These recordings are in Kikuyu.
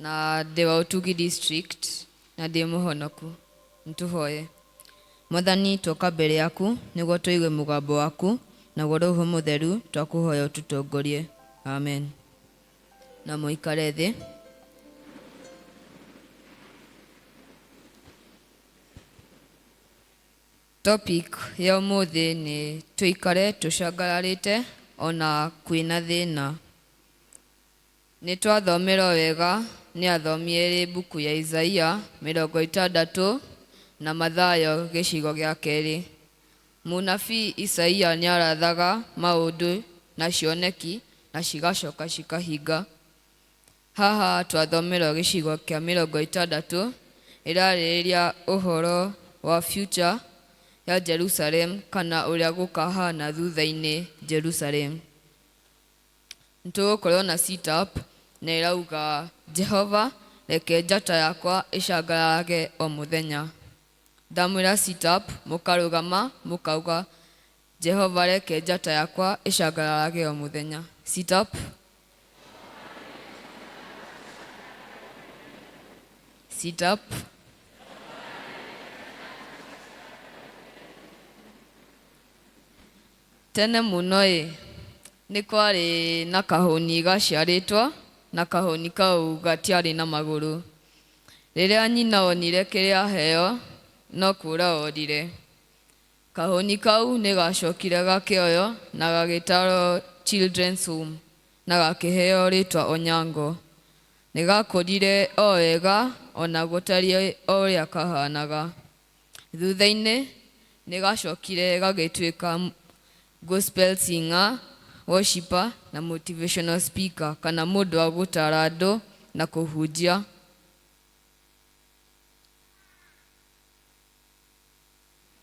Na ndĩ wa Ũtugi district na ndĩ mũhonoku. Nĩtũhoye. Mwathani twoka mbere yaku nĩguo tũigue mũgambo waku, naguo Roho Mũtheru twakũhoya ũtũtongorie. Amen. Na mũikare thĩ. Topic ya ũmũthĩ nĩ tũikare tũcangararĩte ona kwĩna thĩna. Nĩ twathomerwo wega nĩ athomi erĩ mbuku ya Isaia 60 na Mathayo gĩcigo gĩa kerĩ. Mũnabii Isaia nĩ arathaga maũndũ na cioneki na cigacoka cikahinga. Haha twathomerwo gĩcigo kĩa 60 ĩrarĩrĩria ũhoro wa future ya Jerusalem kana ũrĩa gũkahana thutha-inĩ Jerusalem. Nĩtũgũkorwo na sit up na ĩrauga Jehova reke njata yakwa ĩcangararage o mũthenya. Ndamwĩra sit up mũkarũgama mũkauga Jehova reke njata yakwa ĩcangararage o mũthenya. Sit up. Sit up. Tene mũno-ĩ, nĩ kwarĩ na kahũni gaciarĩtwo, na kahũni kau gatiarĩ na magũrũ. Rĩrĩa nyina onire kĩrĩa aheo, no kũũra orire. Kahũni kau nĩ gacokire gakĩoywo na gagĩtwarwo Children's Home na gakĩheo rĩtwa Onyango. Nĩ gakũrire o wega ona gũtariĩ o ũrĩa kahanaga. Thutha-inĩ nĩ gacokire gagĩtuĩka gospel singer, worshiper na motivational speaker kana mũndũ wa gũtaara andũ na kũhunjia.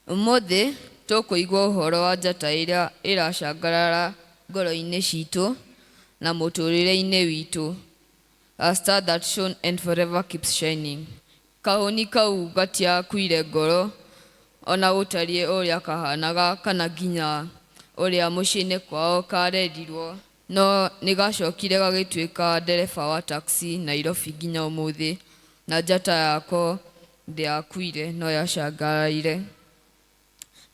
Ũmũthĩ tũkũigua ũhoro wa njata ĩrĩa ĩracangarara ngoro-inĩ citũ na mũtũrĩre-inĩ witũ, A star that shone and forever keeps shining. Kahũni kau gatiakuire ngoro o na gũtariĩ ũrĩa kahanaga kana nginya ũrĩa mũciĩ-inĩ kwao karerirwo, no nĩ gacokire gagĩtuĩka ndereba wa taxi Nairobi nginya ũmũthĩ, na njata yako ndĩakuire no yacangaraire.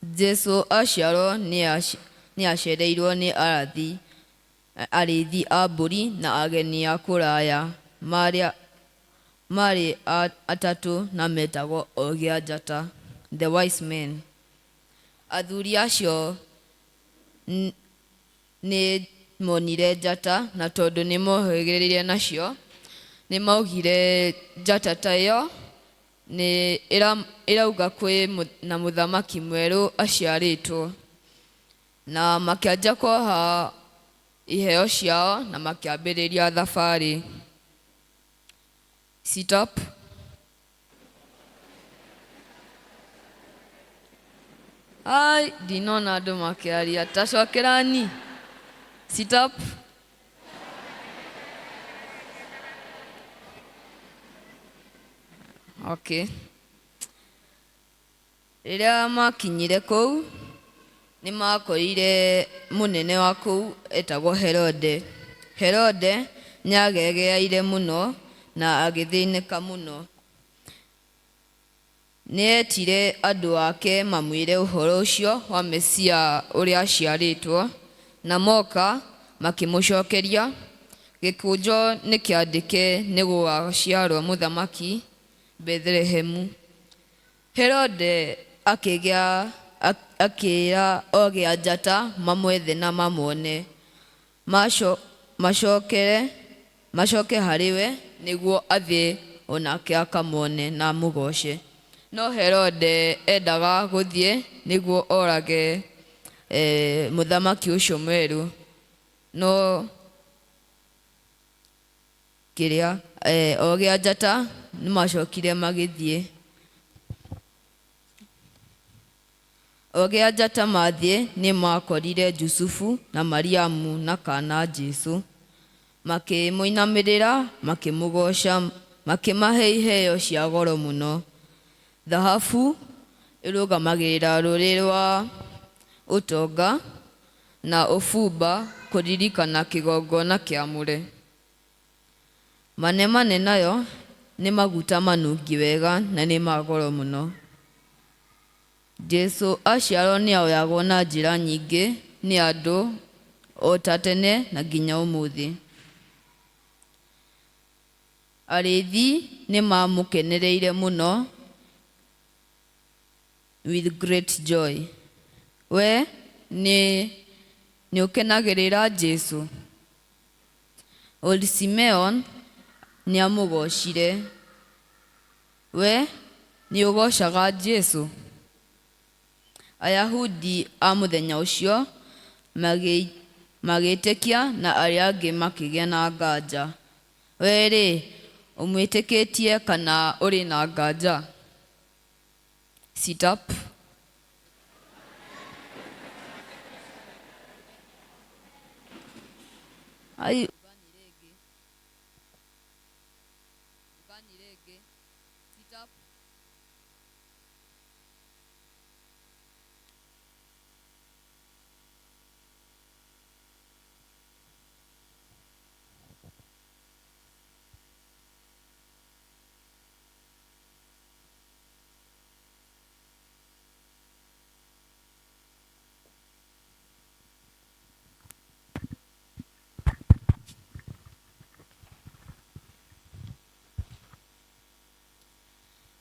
Jesu aciarwo nĩ acereirwo nĩ arathi, arĩithi a mbũri na ageni a kũraya marĩa Maarĩ atatũ na meetagwo Ogĩ a Njata, The Wise Men. Athuri acio nĩ monire njata na tondũ nĩ mohĩgĩrĩire nacio, nĩ maugire njata ta ĩyo nĩ ĩrauga kwĩ na mũthamaki mwerũ aciarĩtwo. Na makĩanjia kuoha iheo ciao na makĩambĩrĩria thabarĩ. Sit up. Ai, ndinona andũ makĩaria. Ta cokerani. Sit up. Okay. Rĩrĩa maakinyire kũu, nĩ maakorire mũnene wa kũu etagwo Herode. Herode nĩ aagegeaire mũno na agĩthĩnĩka mũno. Nĩ eetire andũ ake mamwĩre ũhoro ũcio wa Mesia ũrĩa aaciarĩtwo, na moka makĩmũcokeria, Gĩkũnjo nĩ kĩandĩke nĩ gũgaciarwo mũthamaki Bethlehemu. Herode akĩgĩa akĩĩra ogĩ a njata mamwethe na mamuone, macokere macoke harĩ we nĩguo athiĩ o nake akamone na amũgooce. No Herode endaga gũthiĩ nĩguo orage mũthamaki ũcio mwerũ, no Kĩrĩa, ogĩ a njata nĩmacokire magĩthiĩ. Ogĩ a njata mathiĩ nĩmakorire Jusufu na Mariamu na kaana Jesu. Makĩmũinamĩrĩra makĩmũgooca, makĩmahe iheo cia goro mũno. Thahabu ĩrũgamagĩrĩra rũrĩ rwa ũtonga na ũbumba kũririkana kĩgongona kĩamũre. Manemane nayo nĩ maguta manungi wega na nĩ ma goro mũno. Jesu aciarwo nĩ ahoyagwo na njĩra nyingĩ nĩ andũ o ta tene na nginya ũmũthĩ. Arĩithi nĩ mamũkenereire mũno with great joy. We nĩ ũkenagĩrĩra Jesu? Old Simeon nĩ amũgocire. We nĩ ũgocaga Jesu? Ayahudi a mũthenya ũcio magĩtĩkia na arĩa angĩ makĩgĩa na nganja. We-rĩ, ũmwĩtĩkĩtie kana ũrĩ na nganja? Sit up. Ai, Sit up.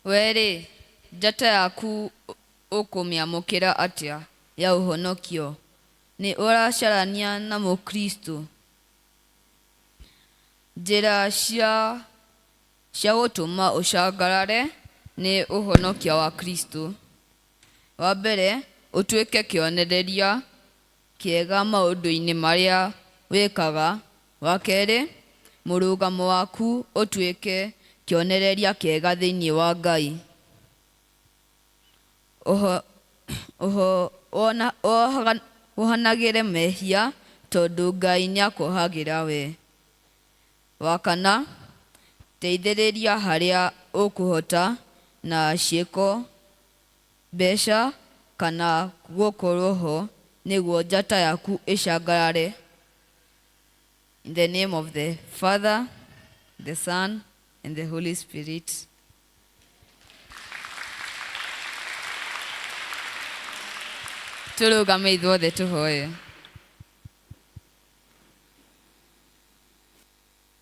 We-rĩ, njata yaku ũkũmĩamũkĩra atĩa ya ũhonokio? Nĩ ũracarania na mũkristo? Njĩra cia gũtũma ũcangarare nĩ ũhonokia wa Kristo. Wa mbere, ũtuĩke kĩonereria kĩega maũndũ-inĩ marĩa wĩkaga. Wa kerĩ, mũrũgamo waku ũtuĩke kĩonereria kĩega thĩinĩ wa Ngai. Wohanagĩre mehia tondũ Ngai nĩakuohagĩra we. Wa kana, teithĩrĩria harĩa ũkũhota na ciĩko, mbeca kana gũkorwo ho nĩguo njata yaku ĩcangarare. In the name of the Father, the Son, and the Holy Spirit. Tũrũgame ithuothe tũhoye.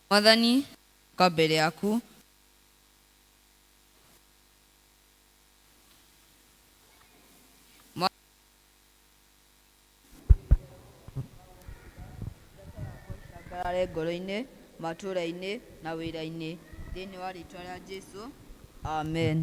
Mwathani, ka mbere yaku Cangarare ngoro-inĩ, matũũra-inĩ na wĩra-inĩ. Thĩinĩ wa rĩtwa rĩa Jesu, amen.